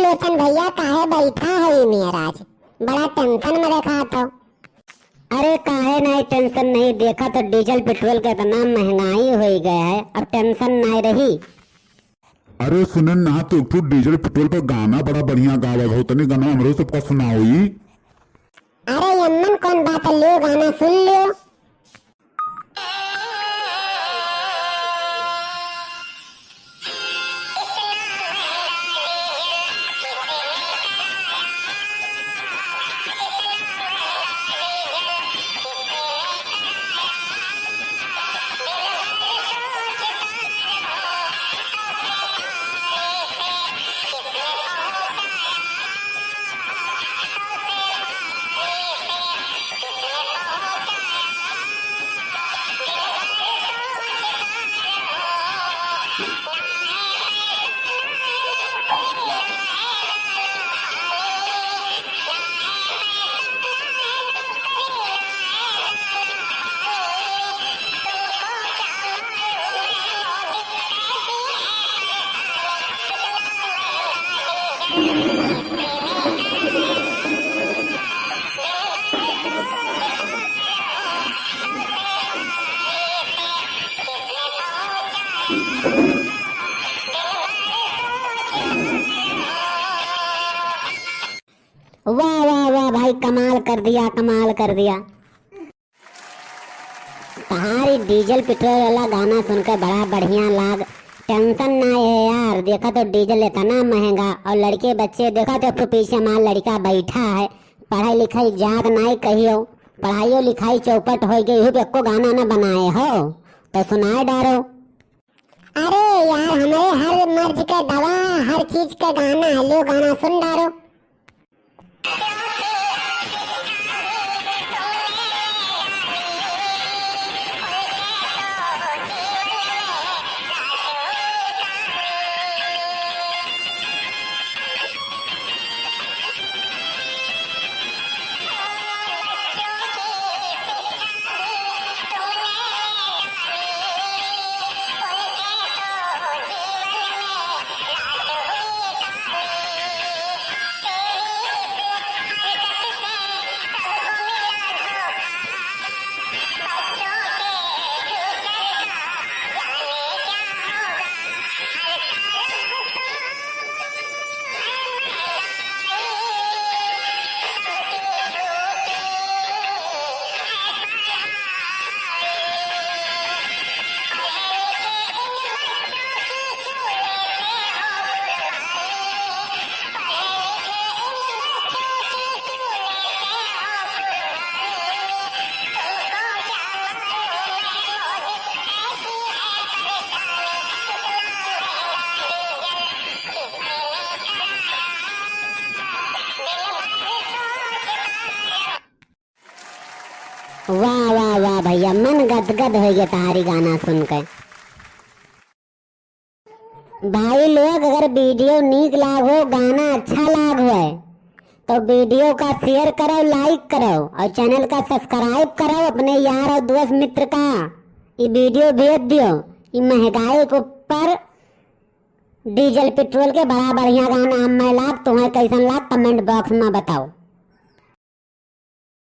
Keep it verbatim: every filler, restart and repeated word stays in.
सोचन भैया, काहे बैठा है ई मेर आज? बड़ा tension में देखात हो। अरे काहे नहीं tension नहीं, देखा तो डीजल पेट्रोल के इतना महंगाई होई गया है, अब tension नहीं रही। अरे सुनन ना, तो एक ठो डीजल पेट्रोल पर गाना बड़ा बढ़िया गावत हो, तनी गाना हमरो सबका सुनाओ ई। अरे यमन कौन बात है, लियो गाना सुन लियो। वाह, वाह, वाह भाई, कमाल कर दिया, कमाल कर दिया। तहारी डीजल पेट्रोल वाला गाना सुनकर बड़ा बढ़िया लाग। Tension ना है यार, देखा तो डीजल इतना महंगा और लड़के बच्चे, देखा तो एक ठो पीछे हमार लड़का बैठा है, पढ़ाई लिखाई जात नाई कहियो, पढ़ाइयो लिखाई चौपट हो गई, इहू पे एको गाना ना बनाए हो तो सुनाए डारो। अरे यार, हमरे हर मर्ज के दवा, हर चीज के गाना है, लियो गाना सुन डारो। वाह, वाह, वाह भैया, मन गदगद होइ गया तहारी गाना सुन के। भाई लोग, अगर video नीक लाग हो, गाना अच्छा लाग होए, तो video का share करो, like करो और channel का subscribe करो, अपने यार और दोस्त मित्र का ई video भेज दियो। ई महंगाई के ऊपर डीजल पेट्रोल के बड़ा बढ़िया गाना हम मैं लाग, तुम्हें कैसन लाग, comment box में बताओ।